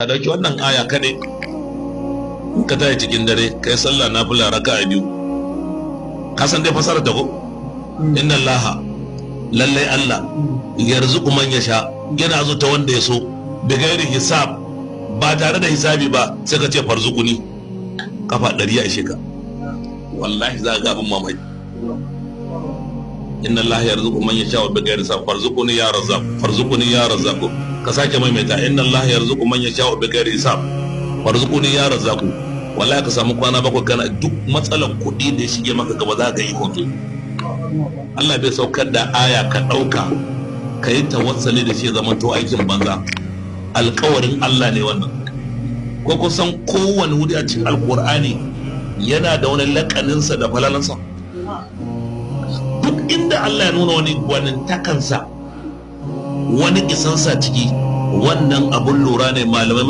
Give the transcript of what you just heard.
Ka dauki wannan aya kaɗai, in ka tashi cikin dare kai sallah nafila raka'a biyu, ka san dai fasarar ta ko? Inna Allaha, lallai Allah, yarzuqu man yasha, yana azurta wanda ya so, bi gairi hisab, ba tare da hisabi ba. Sai ka ce farzuquni kafa 100 ya ishe ka. Wallahi za ga abin mamaki. Inna Allaha yarzuqu man yasha bi ghairi hisab, farzuquni ya razzaq, farzuquni ya razzaq. Ka sake maimaita inna Allaha yarzuqu man yasha bi ghairi hisab, farzuquni ya razzaq. Wallahi ka samu kwana 7 kana duk matsalar kuɗi da ya shige maka gaba za ka yi hoto. Allah bai saukar da aya ka ɗauka ka yi tawassali da shi zaman to aikin banza. Alkawarin Allah ne wannan. Ko kusan kowane wuri a cikin Alkur'ani yana da wani lakaninsa da falalansa. Duk inda Allah ya nuna wani gwanintakansa, wani isansa ciki, wannan abun lura ne malamai.